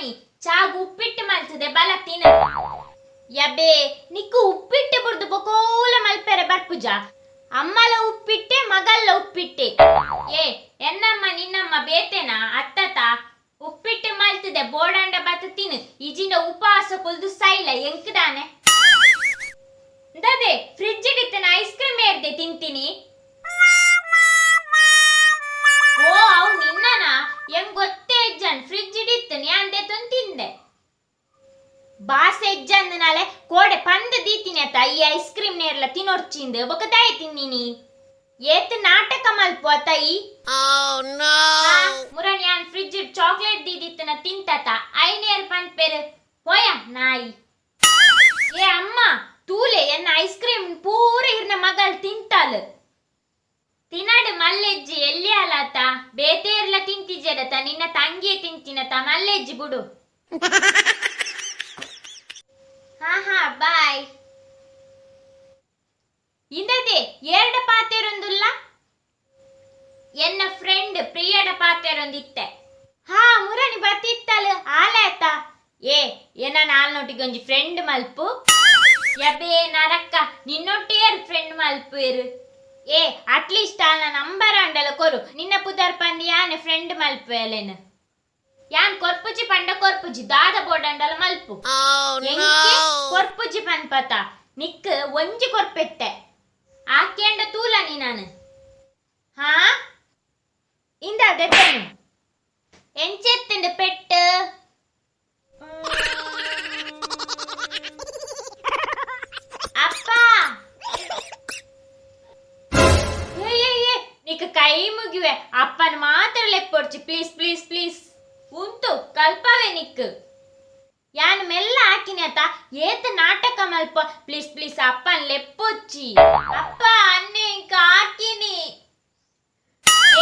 ಮುರಾಣಿ ಚಾಗ್ ಉಪ್ಪಿಟ್ಟು ಮಲ್ತದೆ ಬಲ ತಿನ. ಯಬೇ ನಿಕ್ಕು ಉಪ್ಪಿಟ್ಟು ಬುಡ್ದು ಬೊಕೋಲ ಮಲ್ಪೆರೆ ಬರ್ಪುಜ. ಅಮ್ಮಲ ಉಪ್ಪಿಟ್ಟೆ ಮಗಲ್ಲ ಉಪ್ಪಿಟ್ಟೆ. ಏ ಎನ್ನಮ್ಮ ನಿನ್ನಮ್ಮ ಬೇತೆನಾ ಅತ್ತತ ಉಪ್ಪಿಟ್ಟು ಮಲ್ತದೆ ಬೋಡಂಡ ಬತ್ತು ತಿನ್ನು ಇಜಿನ ಉಪವಾಸ ಕುಲ್ದು ಸೈಲ ಎಂಕದಾನೆ. ದದೆ ಫ್ರಿಜ್ ಇತ್ತನ ಐಸ್ ಕ್ರೀಮ್ ಏರ್ದೆ ತಿಂತೀನಿ. ಓ ಅವು ನಿನ್ನನ ಎಂಗ್ ಗೊತ್ತೇ ಇಜ್ಜನ್ ಫ್ರಿಜ್ ಇಡಿತ್ತು ನ್ಯಾಂದೆ ತಿಂದೆ. ಬಾಸೆ ಇಜ್ಜಂದನಾಲೆ ಕೋಡೆ ಪಂದ ದೀತಿನಿ ಅತ್ತ ಈ ಐಸ್ ಕ್ರೀಮ್ ನೇರ್ಲ ತಿನ್ನೊರ್ಚಿಂದು ಬೊಕ ದಾಯ ತಿನ್ನಿನಿ. ಏತ್ ನಾಟಕ ಮಲ್ಪು ಅತ್ತ ಈ. ಮುರಣಿ ಯಾನ್ ಫ್ರಿಜ್ ಚಾಕ್ಲೇಟ್ ದೀದಿತ್ತನ ತಿಂತತ ಐನೇರ್ ಪನ್ಪೆರ್ ಪೋಯ ನಾಯಿ. ಏ ಅಮ್ಮ ತೂಲೆ ಎನ್ನ ಐಸ್ ಕ್ರೀಮ್ ಪೂರ ಇರ್ನ ಮಗಲ್ ತಿಂತಾಲ್. ತಿನ್ನಡು ಮಲ್ಲೆಜ್ಜಿ ಎಲ್ಲಿ ಅಲಾತ ಬೇತೇರ್ಲ ತಿಂತಿಜೆಡತ ನಿನ್ನ ತಂಗಿಯೇ ತಿಂತಿನತ ಮಲ್ಲೆಜ್ಜಿ ಬುಡು. ಹಾ ಹಾ ಬಾಯ್. ಇಂದದೆ ಏರ್ಡ ಪಾತೆರೊಂದುಲ್ಲ ಎನ್ನ ಫ್ರೆಂಡ್ ಪ್ರಿಯಡ ಪಾತೆರೊಂದಿತ್ತೆ. ಹಾ ಮುರಣಿ ಬತ್ತಿತ್ತಲ್ ಆಲೆ ಆತ. ಏ ಎನ್ನ ನಾಲ್ನೊಟ್ಟಿಗೊಂಜಿ ಫ್ರೆಂಡ್ ಮಲ್ಪು. ಯಬೇ ನರಕ್ಕ ನಿನ್ನೊಟ್ಟೇರ್ ಫ್ರೆಂಡ್ ಮಲ್ಪು ಏರು. ಏ ಅಟ್ಲೀಸ್ಟ್ ಆಲ್ನ ನಂಬರ್ ಅಂಡಲ ಕೊರು ನಿನ್ನ ಪುದರ್ ಪಂದಿ ಯಾನೆ ಫ್ರೆಂಡ್ ಮಲ್ಪು ಅಲೇನು. ಯಾನ್ ಕೊರ್ಪುಜಿ ಪಂಡ ಕೊರ್ಪುಜಿ ದಾದ ಬೋರ್ಡ್ ಅಂಡಲ ಮಲ್ಪು. ಎಂಕೆ ಕೊರ್ಪುಜಿ ಪನ್ಪತ ನಿಕ್ ಒಂಜಿ ಕೊರ್ಪೆತ್ತೆ ಆಕೆಂಡ ತೂಲ ನೀ ನಾನು. ಹಾ ಇಂದ ದೆತ್ತನು ಎಂಚೆತ್ತಂಡು ಪೆಟ್ಟು. ಅಪ್ಪ ಏ ಏ ಏ ನಿಕ್ ಕೈ ಮುಗಿವೆ ಅಪ್ಪನ ಮಾತ್ರ ಲೆಪ್ಪೊಡ್ಚಿ ಪ್ಲೀಸ್ ಪ್ಲೀಸ್ ಪ್ಲೀಸ್. ಉಂಟು ಕಲ್ಪವೆ ನಿಕ್ ಯಾನ್ ಮೆಲ್ಲ ಹಾಕಿನಿ ಆತ ಏತ್ ನಾಟಕ ಮಲ್ಪ ಪ್ಲೀಸ್ ಪ್ಲೀಸ್ ಅಪ್ಪನ್ ಲೆಪ್ಪೊಚ್ಚಿ. ಅಪ್ಪ ಅನ್ನೆ ಇಂಕ ಹಾಕಿನಿ.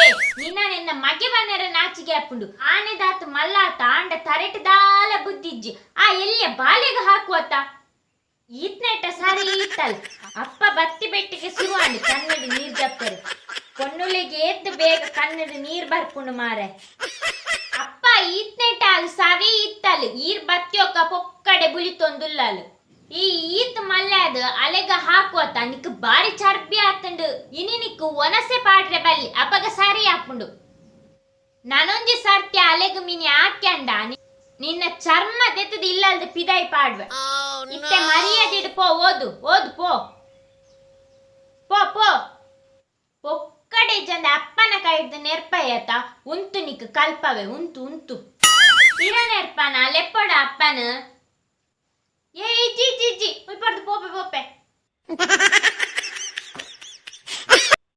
ಏ ನಿನ್ನ ನಿನ್ನ ಮಗೆ ಬನ್ನರ ನಾಚಿಗೆ ಹಾಪುಂಡು ಆನೆ ದಾತು ಮಲ್ಲಾತ ಆಂಡ ತರೆಟ್ ದಾಲ ಬುದ್ಧಿಜ್ಜಿ ಆ ಎಲ್ಲಿಯ ಬಾಲೆಗ ಹಾಕುವತ್ತ ಈತ್ನೆಟ್ಟ ಸರಿ ಈತಲ್. ಅಪ್ಪ ಬತ್ತಿ ಬೆಟ್ಟಿಗೆ ಶುರು ಆಂಡ್ ಕನ್ನಡ ನೀರ್ ಜಪ್ಪರು ಕೊನ್ನುಲೆಗೆ ಏತ್ ಬೇಗ ಕನ್ನಡ ನೀರ್ ಬರ್ಪುಂಡು ಮಾರೆ. ಅಪ್ಪ ಈತ್ನೆಟ್ಟ ಅಲ್ ಸರಿ ಇತ್ತಲ್ ಈರ್ ಬತ್ತಿಯೊಕ್ಕ ಪೊಕ್ಕಡೆ ಬುಲಿತೊಂದುಲ್ಲಲ್. ಈ ಈತ್ ಮಲ್ಲಾದ ಅಲೆಗ ಹಾಕುವತ್ತ ನಿಕ್ ಬಾರಿ ಚರ್ಬಿ ಆತಂಡು ಇನಿ ನಿಕ್ ಒನಸೆ ಪಾಡ್ರೆ ಬಲ್ಲಿ ಅಪಗ ಸರಿ ಆಪುಂಡು. ನಾನೊಂಜಿ ಸರ್ತಿ ಅಲೆಗ ಮಿನಿ ಆಕ್ಯಂಡ ನಿನ್ನ ಚರ್ಮ ದೆತ್ತದ ಇಲ್ಲಲ್ದ ಪಿದಾಯಿ ಪಾಡ್ವೆ. ಇತ್ತೆ ಮರ್ಯಾದಿಡ್ ಪೋ ಓದು ಓದು ಪೋ ಪೋ ಪೋ. ಪೊಕ್ಕಡೆ ಜಂದ ಅಪ್ಪನ ಕೈಡ್ದು ನೆರ್ಪಯತ ಉಂತು ನಿಕ್ ಕಲ್ಪವೆ ಉಂತು ಉಂತು. ಪಿರ ನೆರ್ಪನ ಲೆಪ್ಪಡ ಅಪ್ಪನ.